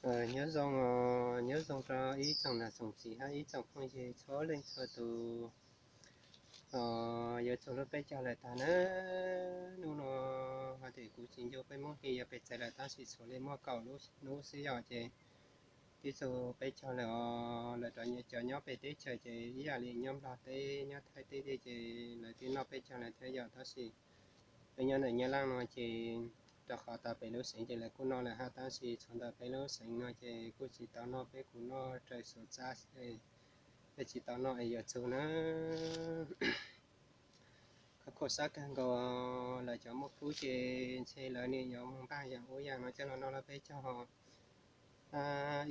Nyob zoo, nyob zoo rau ib tsoom nam tsoom txiv hab ib tsoom phooj ywg txhua leej txhua tus. Yuav txug lub peb caug lawm tag na. Hnub no hais tias kuv tsis ncu peb Hmoob Hli yuav peb txais lawm tab sis txhua li muaj kaum lub xwb yom, ces twb txug peb caug lawm os. Lawv cov nyob pem teb chaws ces ib yam li nyob Nplog teb nyob Thaib teb ces lawv twb noj peb caug lawm thiab yom, tab sis peb nyob ntawm Nyab Laj no ces rau qhov tas peb lub xeev ces lawv kuj noj lawm hab, tab sis txhua ntawm peb lub xeev no ces kuj tsis tau noj, peb kuj noj raws xuv txab xwb, peb tsis tau noj es yuav txug na. Khuv xab kawg nkaus, lawv cov muaj khub ces ntshe lawv nim yuav mus npaj yam ub yam no coj los noj lub peb caug.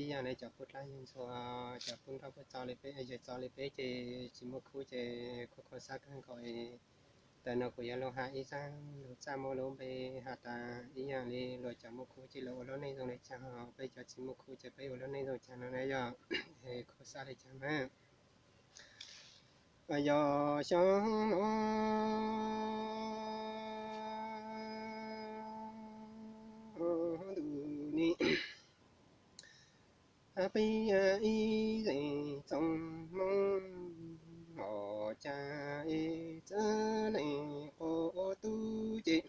Ib yam li cov pub dlaab yawg ntxhua, cov pub nrauj pub txo li peb, yawg txo li peb ces tsis muaj khub ces khuv xab kawg nkaus. Tam no kuv yuav lug has ib zaaj lug txaj muaj lub npe has tas ib yam li luag cov muaj khub ces luag ua lub neej zoo li caag, peb cov tsis muaj khub ces peb ua lub neej zoo caag no na yog, khuv xab li caag na. Yog xyoo no ntu ni, peb ib zeej txoom Moob os, cas es txawj lees quas tub ces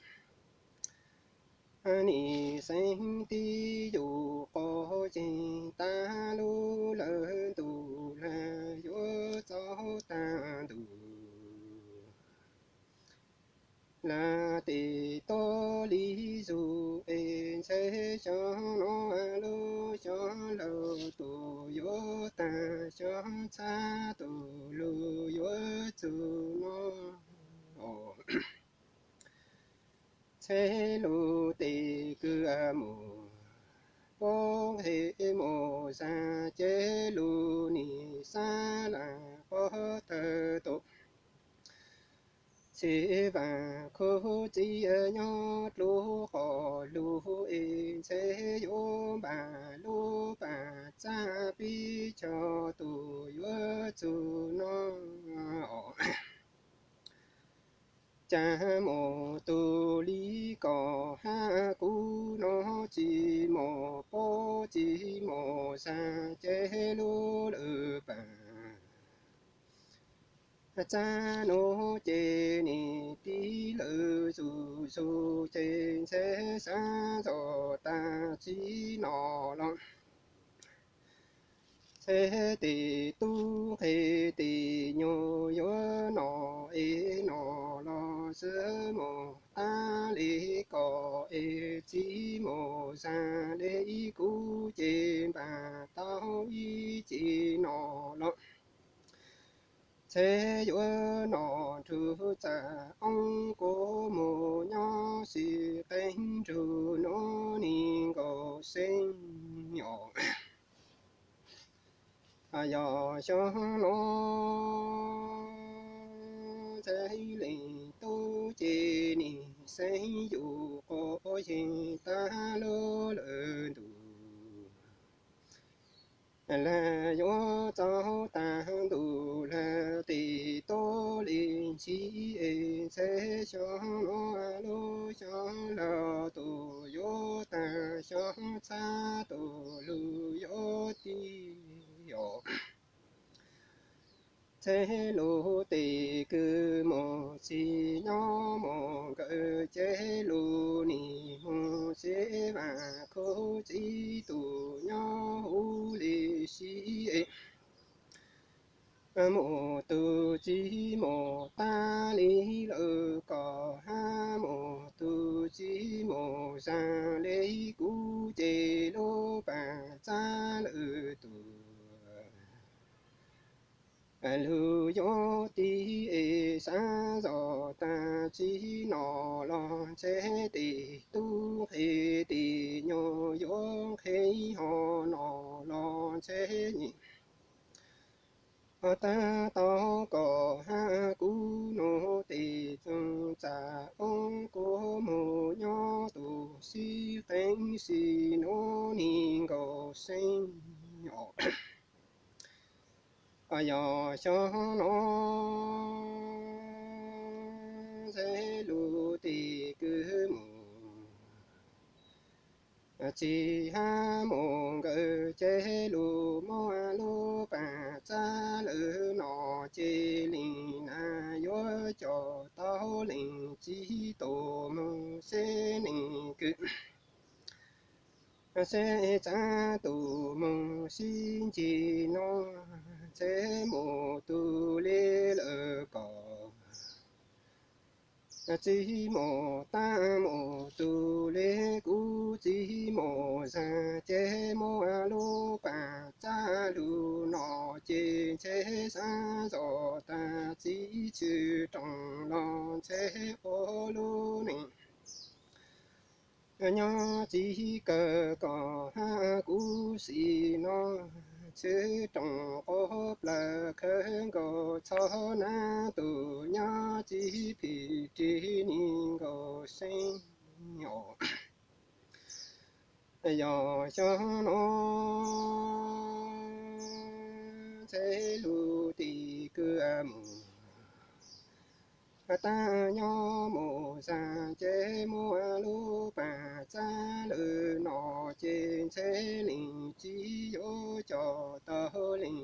nim xeeb tib yus quas ces tag lub lawm ntu, lawv yuav txaus tag ntu. Lawv tes tuab li zug es ntshe xyoo no lub xyoo laug tus yuav tag, xyoo txhab tus lug yuav txug no. Ntshe lub tes kws mus pob he mus zag ces lub nim xab lam pob tawg tus. Txhij Vaaj Khub txiv nyob dlub qos lug es ntshe yuav npaj lub paag txaj pib cog tus yuav txug no. Cas mus tus li kom hab kuv no tsis mus pob tsis mus zag ces lub lawm paag txaj nuav ces nim tib lawm zuj zug ces ntshe xav zog tas tsis nom los. Ntshe tes tub nqhe tes nyuag yuav nom es nom los xwb mus tag li kom es tsis mus zag li kuv ces npaj tau ib ce nom los. Ntshe yuav nom nrug txaj oob kuv mus nyob sib qeeb nrug nuav neeg nkaus xeeb os. Yog xyoo no ntshe leej tub ces nim xeeb yus quas yeeg tag lub lawm ntu. Lawv yuav txaus tag ntu, lawv tes tuab li ntsib es ntshe xyoo no lub xyoo laug tus yuav tag, xyoo txhab tus lug yuav tij os. Ntshe lub tes kws mus txhij nyob mus nkawm ces lub nim mus Txhij Vaaj Khub txhij tus nyob huv li sib es mus tus tsis mus tag li lawm kom hab mus tus tsis mus zag li kuv ces lub paag txaj lawm tus lug yuav tij es xav zog tas tsis nom los ntshe tes tub nqhe tes nyuag yuav nqhe ho nom los ntshe nyiam tag tau kom hab kuv nuav tes txaj oob kuv mus nyob tus sib qeeb sib nuav neeg nkaus xeeb os. Yog xyoo no ntshe lub tes kws mus Txiv hab mus nkawd ceg lug muab lub paag txab lawm no, ces leej nam yuav coj tau leej txiv tus moog seb leej kws seb txab tus moog sib ncig no, txheb mus tu li lawm kom txiv mus taag mus tu li kuv txiv mus zaag, ces muab lub paag txab lug no, ces ntsheb sab zog taag txiv tshwm rooj los ntsheb ua lub neej nyob txiv kawg koj hab kuv xim no, tshwm rooj quas plawg khawb nkaus txhob nab tug nyob txiv phim rig nig nkaus seeb os. Yog xyoo no ntsheb lug tim kws mus taag nyob mus zaag, ces muab lub paag txab lawm no, ces ntsheb leej txiv yuav coj tau leej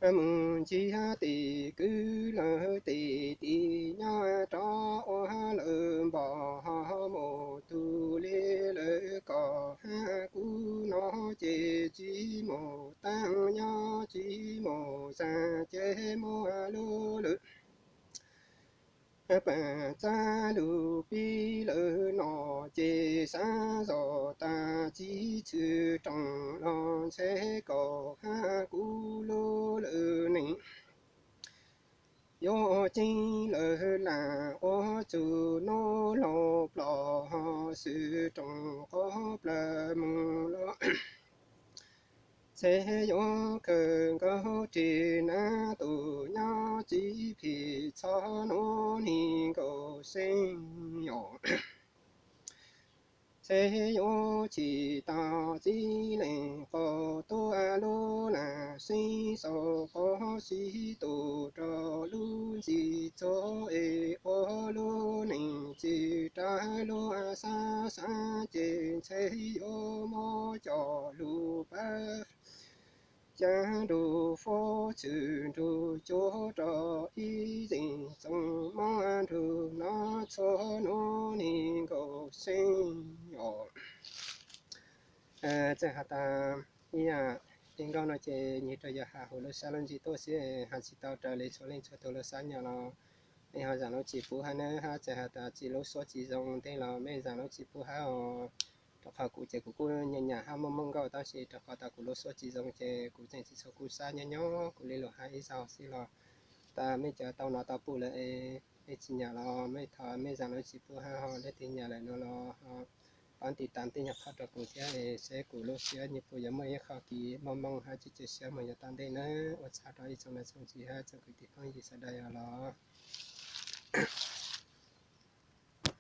nam mus ncig tim kws lawm tes tim nyob rov ua lawm npog ho mus tu li lawm koj hab kuv no, ces txiv mus taag nyob txiv mus zaag, ces muab lub lawm paag txab lug pib lawm no, ces sab zog taag txiv tshwm rooj los ntsheb koj hab kuv lub lawm neej yuav ceeb lawm laag ua txug nub laug ploj ho xwm rooj quas plawg moog los txheb yuav kawg nkaus rig nab tug nyob txiv phim txhob nub nig nkaus seeb os. Txheb yuav chim tau txiv leej quas tuab lub laag seeb xaus quas sib tug rau lub ntxi txug es ua lub neej txwm rau lub sab sab ces ntsheb yuav muab coj lug pab caag nrug fuab txwm nrug cuab rau ib zeej txoos moob nrug no txhua nub nig nkaus seeb os. Txawm has tas ib yam li nkauj no ces nyag rau yog has huv lub sab lub ntsws tuaj xwb, has tsis tau raws li txhua leej txhua tug lub sab nyom los mej ho zaam lub tsis pub hab nawb, hab txawm has tas txi lub suab tsis zoo ntej los mej zaam lub tsis pub hab os. Rau qhov kuv ces kuv kuj nyam nyam hab muaj mooj nkauj tab sis rau qhov tas kuv lub suab tsis zoo ces kuv tseem tsis txhua kuj sab nyob nyob kuv li lug has ib zaug xwb los tas mej cov tau nov tau pum lawm es mej tsis nyam los mej thov mej zaam lub tsis pub hab ho leej twg nyam lawm no los ho pab tiv tam tej nyuag qhov rau kuv thiab es seb kuv lub siab nyuag puas yuav muaj ib qho kis muaj mooj hab tsis txawv siab moog yav tom ntej nawb. Ua tsaug rau ib tsoom nam tsoom txiv hab tsoom kwv tij phooj ywg sawv daws os los